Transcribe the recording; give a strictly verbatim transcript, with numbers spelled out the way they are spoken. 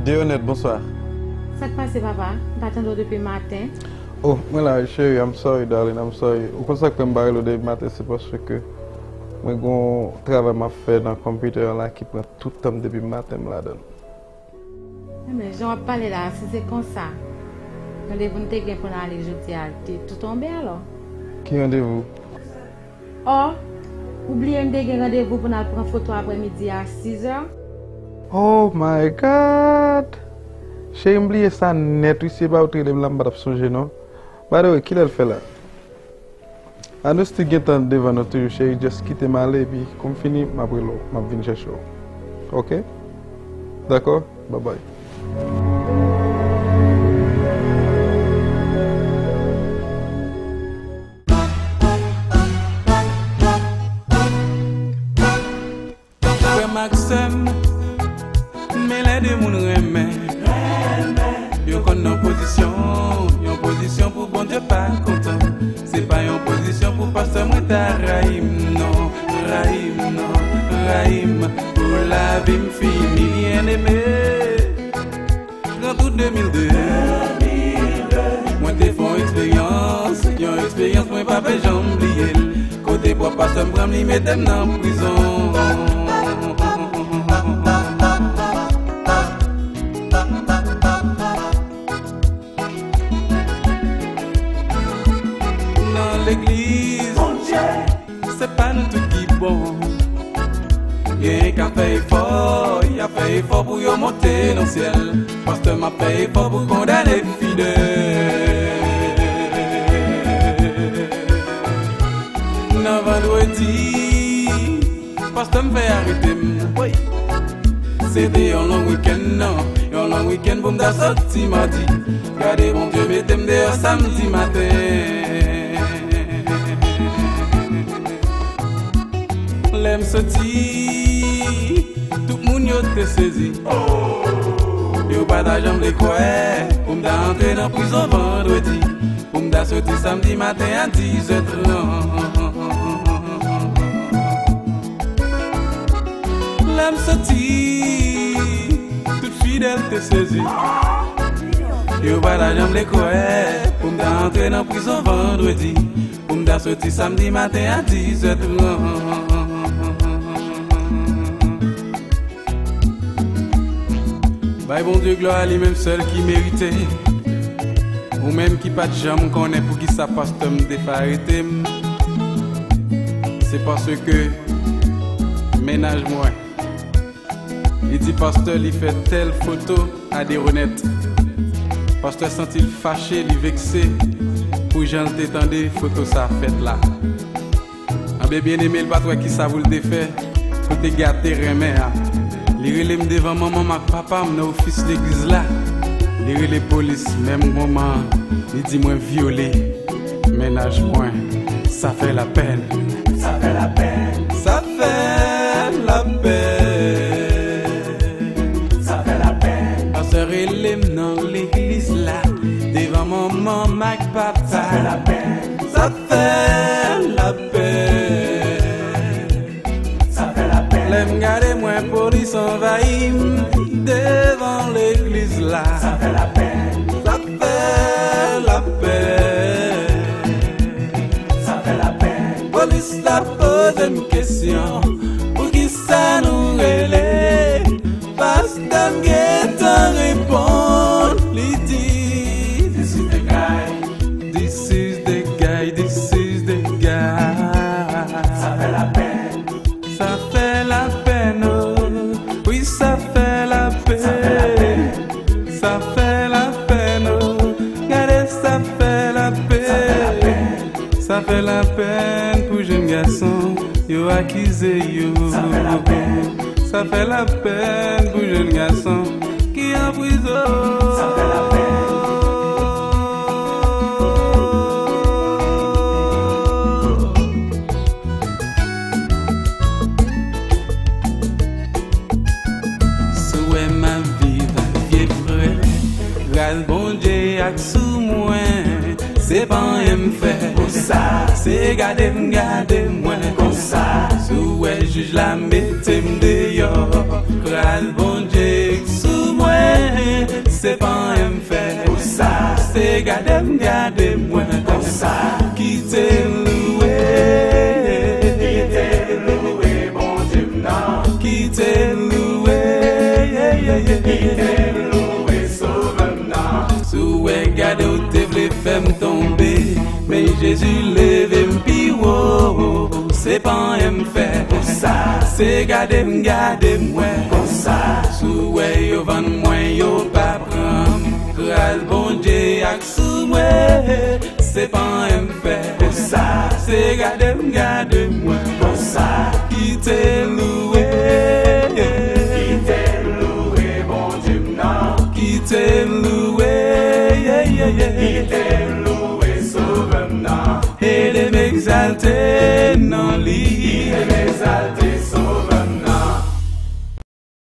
Leonette, bonswa. Sa k pase, papa? M pa tande w depi maten. Oh, mwen la wi, cheri, I'm sorry, darling, I'm sorry. Ou konn sa k fè m pa rele w depi maten, se paske mwen gen yon travay m ap fè nan konpitè an la ki pran tout tan m depi maten m ladan l. Enben, jan w ap pale la, si se konsa, randevou n te gen pou n ale jodi a te tou tonbe alò? Ki randevou? Oh, ou bliye n te gen randevou pou n al pran foto aprèmidi a sizè? Oh my God! Cheri, m bliye sa nèt wi, si se pa ou t rele m la, m pa t ap sonje non. By the way, kilè l fè la? A nou still gen tan devan nou toujou, cheri, just kite m ale, epi kou m fini, m ap rele w, m ap vin chèche w. Ok? Dakò? Bye bye. Frè m ak sè m, men lè de moun renmen, yo konn nan pozisyon, yon pozisyon pou Bondye pa kontan. Se pa yon pozisyon pou pastè mwen ta rayi m non, rayi m non, rayi m. Pou lavi m fini, byeneme. Gran Out de mil de, mwen te fè yon eksperyans, yon eksperyans mwen pa pe janm bliye l. Kote pwòp pastè m pran m, li mete m nan prizon. Nan legliz, se pa nou tout ki bon. Genyen k ap fè efò, y ap fè efò pou yo monte nan syèl. Pastè m ap fè efò pou kondane fidèl. Nan vandredi, pastè m fè arete m. Se te yon long wikenn non, yon long wikenn pou m ta soti madi. Gade Bondye mete m deyò samdi maten. Lè m soti, tout moun yo te sezi. Yo pa ta janm vle kwè pou m ta antre nan prizon vandredi, pou m ta soti samdi maten a dizè trant. Lè m soti, tout fidèl te sezi. Yo pa ta janm vle kwè pou m ta antre nan prizon vandredi, pou m ta soti samdi maten a dizè trant. Bay Bondye glwa, li menm sèl ki merite. Ou menm ki pa t janm konnen poukisa pastè m te fè arete m, se paske mennaj mwen, li di pastè li fè tèl foto a Deronette. Pastè santi l fache, li vekse pou jan l te tande foto sa fèt la. Anben, byeneme, l pa t wè kisa pou l te fè pou l te gate renmen an. Li rele m devan manman m ak papa m nan ofis legliz la. Li rele polis, menm moman an, li di mwen vyole mennaj mwen. Sa fè lapèn. Sa fè lapèn. Sa fè lapèn. Sa fè lapèn. Pastè rele m nan legliz la, devan manman m ak papa. Sa fè lapèn. Sa fè lapèn. Sa fè lapèn. Lè m gade mwen polis anvayi m devan legliz la. Sa fè lapèn. Sa fè lapèn. Sa fè lapèn. Polis la poze m kesyon, poukisa nou rele? Pastè m gentan reponn, li di, This is the guy. This is the guy, this is the guy. Sa fè lapèn. Sa fè lapèn, oh. Wi, sa fè lapèn. Sa fè lapèn. Sa fè lapèn, oh. Gade, sa fè lapèn. Sa fè lapèn pou jèn gason yo akize yo. Sa fè lapèn. Sa fè lapèn pou jèn gason ki an prizon. Sa fè lapèn. Si w wè m ap viv ak vye frè, gras Bondye ak sou mwen. Se pa anyen m fè konsa, se gade m gade mwen konsa. Si w wè jij la mete m deyò, gras Bondye k sou mwen. Se pa anyen m fè. Konsa. Se gade m gade mwen. Konsa. Kite m louwe. Kite m louwe Bondye m nan. Kite m louwe. Yeah, yeah, yeah. Kite m louwe Sovè m nan. Si w wè gade w te vle fè m tonbe, men Jezi leve m pi wo. Se pa anyen m fè. Konsa. Se gade m gade mwen. Konsa. Si w wè yo vann mwen, yo pa pran m. Gras Bondye ak sou mwen. Se pa anyen m fè. Konsa. Se gade m gade mwen. Konsa. Kite m louwe. Kite m louwe Bondye m nan. Kite m louwe. Yeah, yeah, yeah. Kite m louwe Sovè m nan. Ede m egzalte nan li.